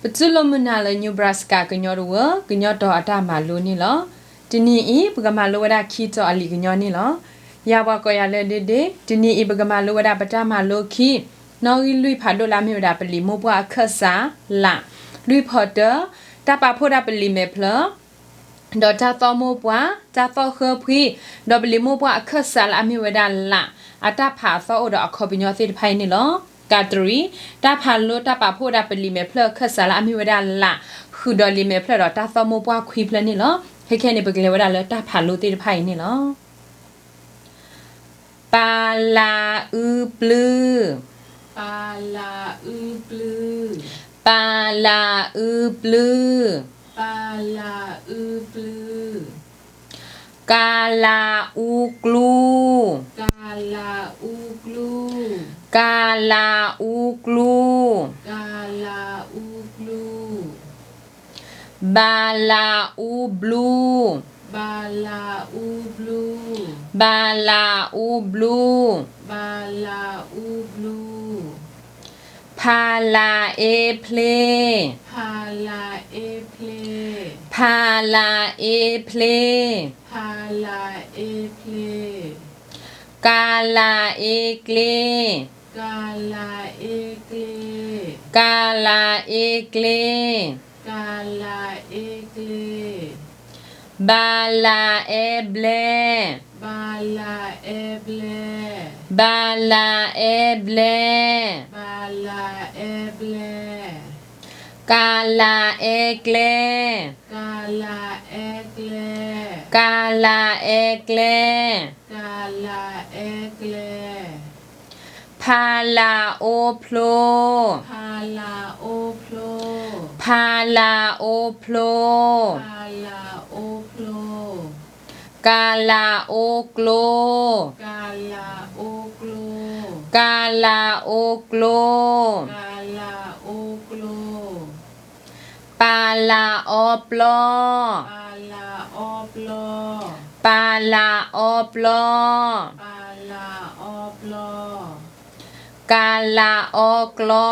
ပတူၢ်လိာ်မုာ်နၤလၢ Nebraska ကညီတဝၢ ကညီတီၤအတၢ်မၤလိန့ၣ်လီၤ. တနံၤအံၤ ပကမၤလိဝဲဒၣ်ခံတီၤအလံာ်ကညီန့ၣ်လီၤ. ယၤပှၤကိးယၤလၢ ဒ့ဒ့, တနံၤအံၤ ပကမၤလိဝဲဒၣ်ပတၢ်မၤလိခံ နီၣ်ဂံၢ်လွံၢ်ဖးဒိၣ်လၢအမ့ၢ်ဝဲဒၣ် ပလံာ်မိၢ်ပှၢ်အခၢၣ်စး လး, လွံၢ်ဖီတၢ, တၢ်ပာ်ဖှိၣ်ဒၣ်ပလံာ်မဲာ်ဖျၢၣ် ဒီးတၢ်သီၣ်မိၢ်ပှၢ်, တၢ်သီၣ်ဃၢဖှံ, ဒီးပလံာ်မိၢ်ပှၢ်အခၢၣ်စးလၢအမ့ၢ်ဝဲဒၣ်လး အတၢ်ဖးအသီအိၣ်ဒီးအခီပညီသ့ၣ်တဖၣ်အံၤန့ၣ်လီၤ. ကၤတရံး, တၢ်ဖးလိတၢ်ပာ်ဖှိၣ်ဒၣ်ပလံာ်မဲာ်ဖျၢၣ်အခၢၣ်စးလၢအမ့ၢ်ဝဲဒၣ်လး ဃုာ်ဒီးလံာ်မဲာ်ဖျၢၣ်ဒီးတၢ်သီၣ်မိၢ်ပှၢ်ခွံဖျၢၣ်န့ၣ်လီၤ. ခဲခဲန့ၣ် ပကလဲၤဝဲဒၣ်လၢတၢ်ဖးလိသ့ၣ်တဖၣ်အံၤန့ၣ်လီၤ. ပလးအူပျုၢ်, ပလးအူပျုၢ်, ကလးအူကျူ, ကလးအူကျူ, ဘလးအူဘျူ, ဘလးအူဘျူ, ဖလးအ့ဖျ့, ဖလးအ့ဖျ့, ကလးအ့ကျ့, ကလးအ့ကျ့, ဘလးအဲဘျဲ, ဘလးအဲဘျဲ, ကလးအဲကျဲ, ကလးအဲကျဲ, ဖလးအိဖျိ, ဖလးအိဖျိ, ကလးအိကျိ, ကလးအိကျိ, ပလးအီပျီ, ပလးအီပျီ, ကလးအီကျီ, ကလးအီကျီ,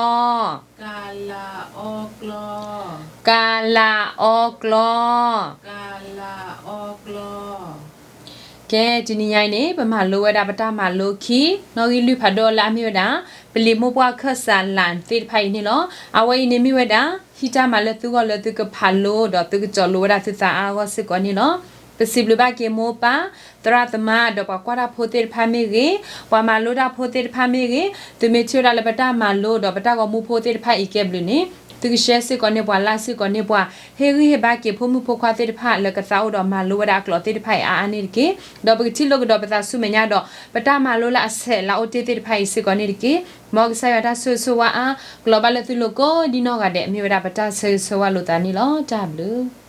ကဲ တနံၤညါအံၤန့ၣ် ပမၤလိဝဲဒၣ်ပတၢ်မၤလိခံ နီၣ်ဂံၢ်လွံၢ်ဖးဒိၣ်လၢအမ့ၢ်ဝဲဒၣ် ပလံာ်မိၢ်ပှၢ်အခၢၣ်စးလးသ့ၣ်တဖၣ်အံၤန့ၣ်လီၤ. အဝဲအံၤန့ၣ်မ့ၢ်ဝဲဒၣ် ဟံၣ်တၢ်မၤလၢသုဂီၢ်လၢသုကဖးလိဒီးသုကတီၤလိဝဲဒၣ်သုသးအါအါဂီၢ်စ့ၢ်ကီးန့ၣ်လီၤ. ပစံးဘျုးဘၣ်က့ၤမိၢ်ပၢ် သရၣ်သမါ ဒီးပှၤကွၢ်တၢ်ဖိသ့ၣ်တဖၣ်မ့ၢ်ဂ့ၤ, ပှၤမၤလိတၢ်ဖိသ့ၣ်တဖၣ်မ့ၢ်ဂ့ၤ, သုမ့ၢ်ထံၣ်ဝဲဒၣ်လၢပတၢ်မၤလိဒီးပတၢ်ဂီၤမူဖိသ့ၣ်တဖၣ်အံၤကဲဘျုးန့ၣ် သုကshareစ့ၢ်ကီးန့ၢ်ပှၤ likeစ့ၢ်ကီးန့ၢ်ပှၤ, ဟ့ၣ်ဂံၢ်ဟ့ၣ်ဘါက့ၤဖိမုၣ်ဖိခွါသ့ၣ်တဖၣ်လၢကသးအိၣ်ဒီးမၤလိဝဲဒၣ်အကျိာ်သ့ၣ်တဖၣ်အံၤအါအါန့ၣ်တက့ၢ်. ဒီးပကထံၣ်လိာ်ကဒီးပသးဆူမဲာ်ညါဒီး ပတၢ်မၤလိလၢအဆဲးလၢအအိၣ်တ့ၢ်သ့ၣ်တဖၣ်အံၤစ့ၢ်ကီးန့ၣ်တက့ၢ်. မ်ကစၢ်ယွၤတၢ်ဆိၣ်ဂ့ၤဆိၣ်ဝါအါ ကလီၤဘၣ်လၢသုလိၤကိးဒ်နီၢ်ဂၤဒဲး မ့ၢ်ဝဲဒၣ်ပတၢ်ဆၢဂ့ၤဆၢဝါလိာ်သးန့ၣ်လီၤ. တၢ်ဘျုး